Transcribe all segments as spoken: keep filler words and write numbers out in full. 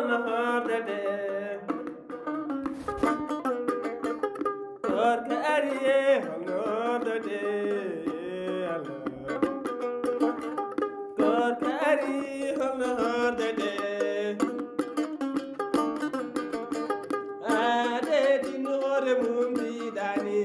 Hordete. Koorka ari e holno hordete. Koorka ari holno hordete. Aade din hoore mum diidani.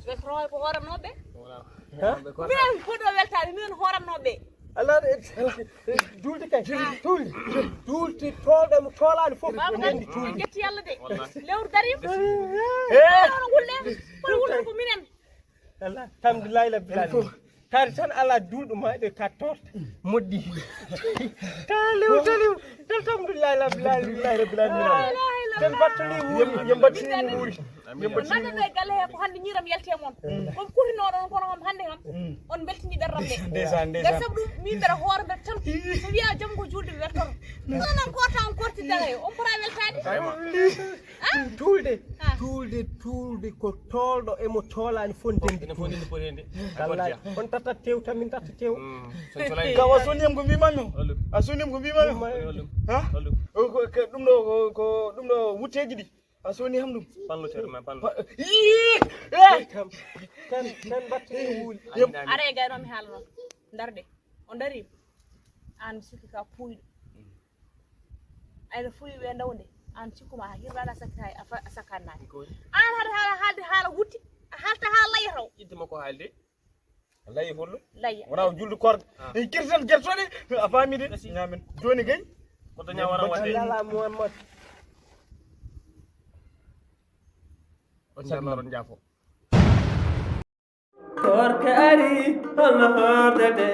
Ɓe ko hoorannooɓe. Minen fodo weltaade, minen hoorannooɓe. Ala, duulde kay. Duulde. Duulde toolɗo mo toolaani fof. Baba ndenndi duulde. Jetti Yalla de. Lewru dariima. Kono gulle. Kono gulle ko minen. Ala, tamdi layla bilal. Taari tan ala duulɗo ma ɗo ka torta. Moddi. Talew, talew. Tan tamdi layla bilal, layla bilal. Tan battali wuri, yem battali wuri. Nande e galle he ko hannde ñiiram yalti e mon. Comme kutinooɗo on kono kam hannde kam on mbeltini ɓerɗam de. Ndeysaan, ndeysaan. Nde sabu ɗum min mbeɗa hoore mbeɗa tan so wiya jam ko juulde mi weltoto. Kono noon ko tan korti dara e on pora weltaade. Tuulde. Tuulde, tuulde ko toolɗo emo toolaani fof ndenndi. Ene fof ndenndi poti heen de. Wallaahi. On tata tew tan min tata tew. Gawa soniyam ko mbimami o. A soniyam ko mbimami o. Ha? Ɗum ɗo ko ɗum ɗo wutteeji ɗi. A soni ham ɗum. Panlo ter ma panlo. Tan tan tan batte wuuli. Ara e gayno mi haalano. Ndarde. O dari. An sikki ka puuyɗo. Ayno fuyi ɓe ndawde. An sikkuma ha hirrala sakka a sakkannaaki. An hade hala halde hala wutti. Halta ha layataw. Ittuma ko haalde. Layi hollo? Layi. Wona o julde korɗe. En kirtan gertoɗe. A faami de? Ñaamen. Jooni kay. Ko daña wara waɗde. Lala Muhammad. On jaarno on jaafo. Koorka ari, holno hordete?